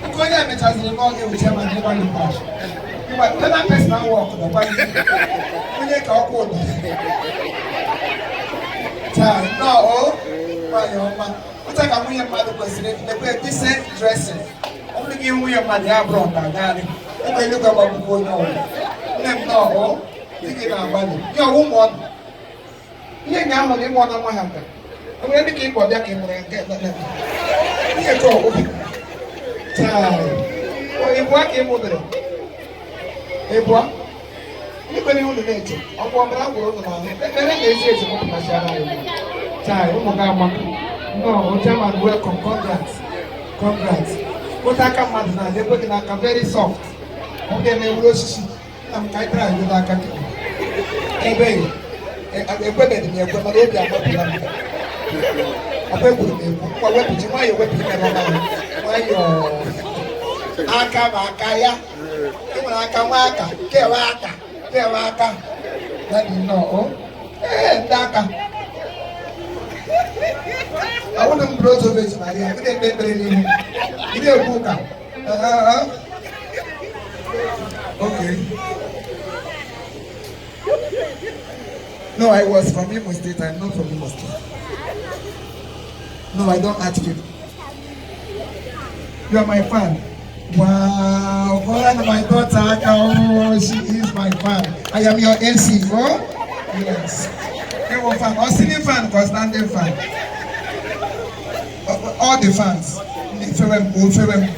Nke onye mechaziri n'oge bụ chairman ịgbalị mgbachi. Ịgba personal work nọkwa onye ka ọkwa ụdọ. Taa nnọọ o nwanyị ọma. Ụta ka nwunye mmadụ kwesịrị lekwe decent dressing. Ọ bụrụ gị nwunye mmadụ ya bụrụ ọkagharị. Ebe eluigwe gbagbukwa onye ọbụla. Nne m nnọọ o di gị na-agbalị. Ihe ọwụ ụmụ ọnụ. Ihe nya ahụ na ịmụ ọnụ nwa ha nka. O nwere ndị ka ịkpọ bịa ka ị mụrụ ya nke ihe ka ọgwụ. Taa ịbụa ka ị mụdere. Ịbụa. Ndị kwere unu na-eche ọgwụ ọbara gwụrụ unu n'ahụ. Ekpere na-ezi ezi mụpụtachara anyị. Taa ụmụ gị amaka. Nnọọ chairman, welcome, congrats. Congrats. Ụta aka mmadụ na-adị ekwe gị n'aka very soft. Ọ ga-eme ewuru osisi. Nna m ka anyị tara anyị n'aka gị. Ebe ekwebeghị m ekwe mana obi agbapụla m. Ọkwa ekwuru m ekwu. Ngwa wepụ ji nwayọọ, wepụ ime ọma nwayọọ. Aka bụ aka ya. Ị nwere aka nwa aka, kewa aka, kewa aka. Daddy nnọọ o. Ee, ndị aka. Awụdị m bụrụ otu Virgin Maria, gị na-ekpe ekpere n'ihu. Gị na-ekwu ụka. Okay. No, I was from Imo State. I'm not from Imo State. No, I don't act film. You are my fan. Wow, God, my daughter, oh, she is my fan. I am your AC, oh? Yes. You were fan. Or ceiling fan, or standing fan. All the fans. Fewe m, oh, fewe m.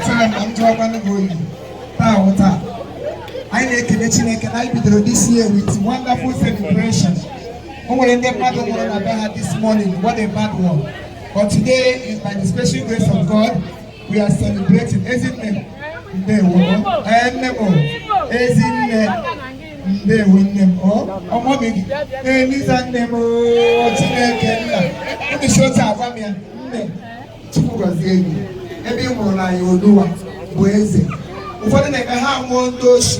Fewe m, I'm talking about you. Taa, taa. Anyị na-ekele Chineke na anyị bidoro this year with wonderful celebration. O nwere ndị mmadụ nwụrụ na be ha this morning. What a bad one. But today is by the special grace of God, we are celebrating. Ezinne, ndewo. Ee, nne m o. Ezinne, ndewo nne m. O, ọmọ mi gị. Eliza nne m o, Chineke nna. Unu si otu agwa m ya, nne, Chukwu gọzie gị. Ebe ị mụrụ na ya Oluwa bụ eze. Ụfọdụ na-eme ha nwụọ ndị oshi,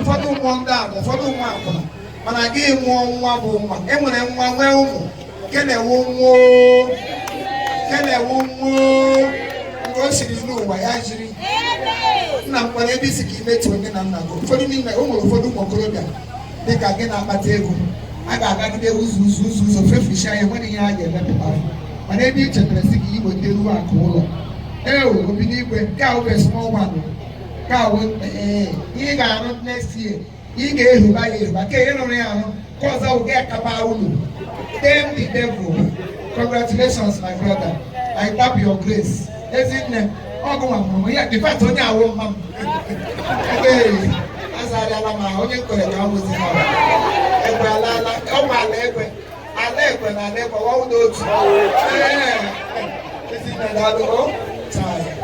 ụfọdụ nwụọ ndị agba, ụfọdụ ụmụ akwụna. Mana gị mụọ nwa bụ nwa. E nwere nwa nwee ụmụ. Nke na-ewu nwụọ. Nke na-ewu nwụọ. Mgbe o siri n'ụwa ya jiri. Nna m nwere ebe isi ka imetuo nne na nna gị. Ụfọdụ n'ime o nwere ụfọdụ ụmụ okorobịa dịka gị na-akpata ego. A ga-agagide ụzọ ụzọ ụzọ ụzọ fefusia ya, enweghị ihe a ga-emepụtara. Mana ebe i chetara sị ka iweta ruo akụ ụlọ. Ee, obi n'igwe nke a wụ small one. Nke a wụ ee ihe ị ga-arụ next year. Ị ga-ehuba ya ehuba ka ị rụrụ ya arụ ka ọzọ wụ gị akaba ụlọ. Tame the devil. Congratulations, my brother. I tap your grace. Ezinne, ọgụ nwa mụrụ ya. In fact, onye awụ mma m. Ee, azarịala m ahụ onye kwere ka awụzi ha. Ekwe alaala, ọ bụ ala ekwe. Ala ekwe na ala ekwe, ọwụ n'otu. Ee, ezinne daalụ o. Taa.